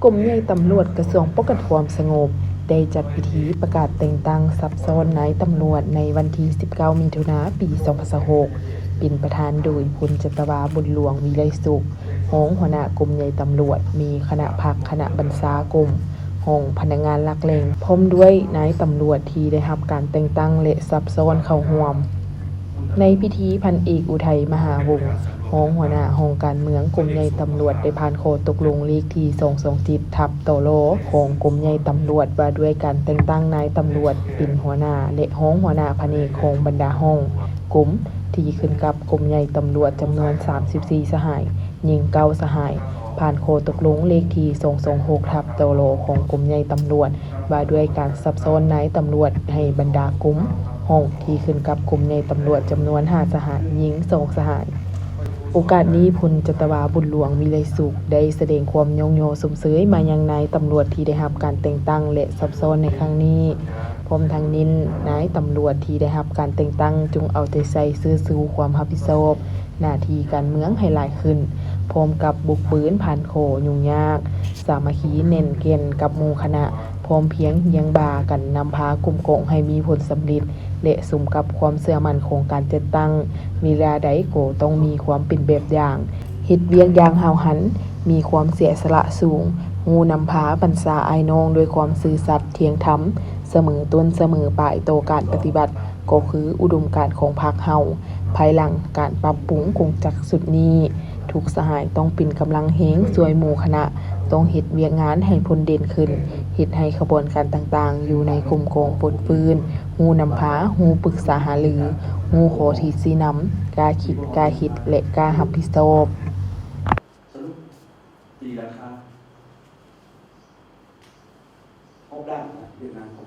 ກົມໃຫຍ່ຕຳຫຼວດ ກະຊວງປ້ອງກັນຄວາມສະຫງົບ ໄດ້ຈັດພິທີປະກາດແຕ່ງຕັ້ງສັບຊ້ອນນາຍຕຳຫຼວດໃນວັນທີສິບເກົ້າ ມິຖຸນາ ປີສອງພັນຊາວຫົກ ເປັນປະທານໂດຍ ພົນຈັດຕະວາ ບຸນຫຼວງ ວິໄລສຸກ ຮອງຫົວໜ້າກົມໃຫຍ່ຕຳຫຼວດ, ມີຄະນະພັກ, ຄະນະບັນຊາກົມ, ຫ້ອງພະນັກງານຫຼັກແຫຼ່ງ ພ້ອມດ້ວຍນາຍຕຳຫຼວດທີ່ໄດ້ຮັບການແຕ່ງຕັ້ງ ແລະ ສັບຊ້ອນເຂົ້າຮ່ວມ. ໃນພິທີ ພັນເອກ ອຸໄທ ມະຫາວົງ ຮອງຫົວໜ້າຫ້ອງການເມືອງກົມໃຫຍ່ຕຳຫຼວດ ໄດ້ຜ່ານຂໍ້ຕົກລົງເລກທີສອງສອງເຈັດ ທັບ ຕລ ຂອງກົມໃຫຍ່ຕຳຫຼວດ ວ່າດ້ວຍການແຕ່ງຕັ້ງນາຍຕຳຫຼວດເປັນຫົວໜ້າ ແລະ ຮອງຫົວໜ້າພະແນກຂອງບັນດາຫ້ອງກົມ ທີ່ຂຶ້ນກັບກົມໃຫຍ່ຕຳຫຼວດ ຈຳນວນສາມສິບສີ່ສະຫາຍ, ຍິງເກົ້າສະຫາຍ, ຜ່ານຂໍ້ຕົກລົງເລກທີສອງສອງຫົກ ທັບ ຕລ ຂອງກົມໃຫຍ່ຕຳຫຼວດ ວ່າດ້ວຍການສັບຊ້ອນນາຍຕຳຫຼວດໃຫ້ບັນດາກົມ ຫ້ອງທີ່ຂຶ້ນກັບກົມໃຫຍ່ຕຳຫຼວດ ຈຳນວນຫ້າສະຫາຍ, ຍິງສອງສະຫາຍ. ໂອກາດນີ້ ພົນຈັດຕະວາ ບຸນຫຼວງ ວິໄລສຸກ ໄດ້ສະແດງຄວາມຍ້ອງຍໍຊົມເຊີຍມາຍັງນາຍຕຳຫຼວດທີ່ໄດ້ຮັບການແຕ່ງຕັ້ງ ແລະ ສັບຊ້ອນໃນຄັ້ງນີ້, ພ້ອມທັງເນັ້ນນາຍຕຳຫຼວດທີ່ໄດ້ຮັບການແຕ່ງຕັ້ງ ຈົ່ງເອົາໃຈໃສ່ເຊີດຊູຄວາມຮັບຜິດຊອບ ໜ້າທີ່ການເມືອງໃຫ້ຫຼາຍຂຶ້ນ, ພ້ອມກັບບຸກບືນຜ່ານຂໍ້ຫຍຸ້ງຍາກ, ສາມັກຄີແໜ້ນແກ່ນກັບໝູ່ຄະນະ, ພ້ອມພຽງຮຽງບ່າກັນນຳພາກົມກອງໃຫ້ມີຜົນສຳເລັດ ແລະ ສົມກັບຄວາມເຊື່ອໝັ້ນຂອງການຈັດຕັ້ງ, ເວລາໃດກໍຕ້ອງມີຄວາມເປັນແບບຢ່າງ, ເຮັດວຽກຢ່າງຫ້າວຫັນ, ມີຄວາມເສຍສະຫຼະສູງ, ຮູ້ນຳພາບັນຊາອ້າຍນ້ອງດ້ວຍຄວາມຊື່ສັດ, ທ່ຽງທຳ, ສະເໝີຕົ້ນສະເໝີປາຍຕໍ່ການປະຕິບັດ ກໍຄືອຸດົມການຂອງພັກເຮົາ. ພາຍຫຼັງການປັບປຸງກົງຈັກຊຸດນີ້, ທຸກສະຫາຍຕ້ອງເປັນກຳລັງແຮງຊ່ວຍໝູ່ຄະນະ, ຕ້ອງເຮັດວຽກງານໃຫ້ພົ້ນເດັ່ນຂຶ້ນ, ເຮັດໃຫ້ຂະບວນການຕ່າງໆຢູ່ໃນກົມກອງປົນຟື້ນ, ຮູ້ນຳພາ, ຮູ້ປຶກສາຫາລື, ຮູ້ຂໍ້ທີ່ຊີ້ນຳ, ກ້າຄິດ, ກ້າເຮັດ ແລະ ກ້າຮັບຜິດຊອບ. ສະຫຼຸບ ຕີລາຄາ ຮອບດ້ານວຽກງານຂອງ